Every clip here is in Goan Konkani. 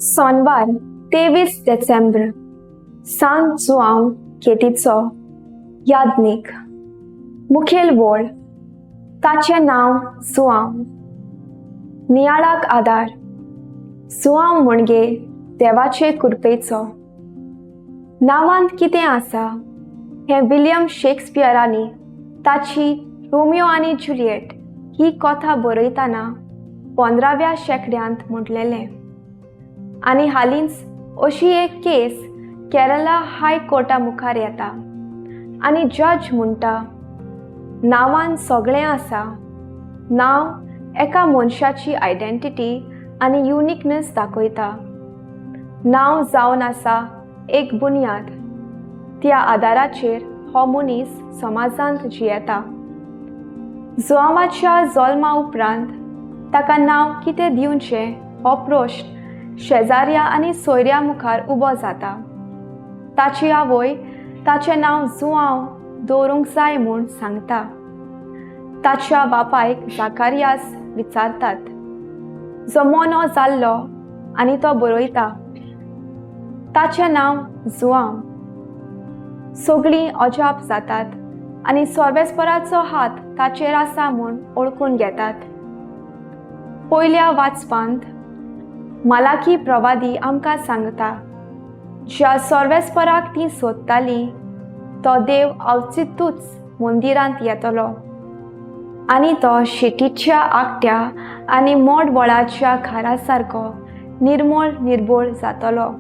सोनवार 23 देसेंब्र, सांत जुआंव केटीचो याज्ञीक. मुखेल वळ, ताचें नांव जुआंव. नियाळाक आदार, जुआंव म्हणजे देवाचे कृपेचो. नांवांत कितें आसा हें विलियम शेक्सपियरांनी ताची रोमियो आनी जुलियट ही कथा बरयतना 15व्या शेंकड्यांत म्हटलेलें. आनी हालींच अशी एक केस केरला हाय कोर्टा मुखार येता आनी जज म्हणटा, नांवान सगळें आसा. नांव एका मनशाची आयडेंटिटी आनी युनिकनेस दाखयता. नांव जावन आसा एक बुन्याद. त्या आदाराचेर हो मनीस समाजांत जियेता. जुआंवाच्या जल्मा उपरांत ताका नांव कितें दिवचें हो प्रश्न शेजाऱ्या आनी सोयऱ्या मुखार उबो जाता. ताची आवय ताचें नांव जुआंव दवरूंक जाय म्हूण सांगता. ताच्या बापायक जाकारियास विचारतात, जो मोनो जाल्लो, आनी तो बरयता, ताचें नांव जुआंव. सगळीं अजाप जातात आनी सर्वेस्पराचो हात ताचेर आसा म्हूण वळखून घेतात. पयल्या वाचपांत मालाकी प्रवादी आमकां सांगता, ज्या सर्वेस्पराक तीं सोदतालीं तो देव अवचितूच मंदिरांत येतलो आनी तो शेटीच्या आकट्या आनी मोड वळाच्या घरा सारको निर्मळ निर्बोळ जातलो.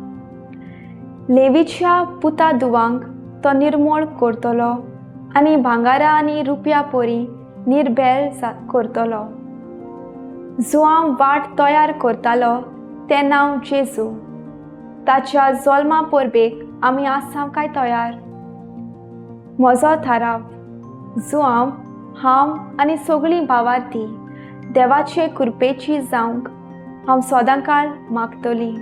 लेवीच्या पुता दुवांक तो निर्मळ करतलो आनी भांगारा आनी रुपया परी निर्बेल करतलो. जुआंव वाट तयार करतालो तें नांव जेजू. ताच्या जल्मा परबेक आमी आसाव काय तयार? म्हजो थाराव, जुआंव, हांव आनी सगळीं भावार्थी देवाचे कृपेची जावंक हांव सदांकाळ मागतली.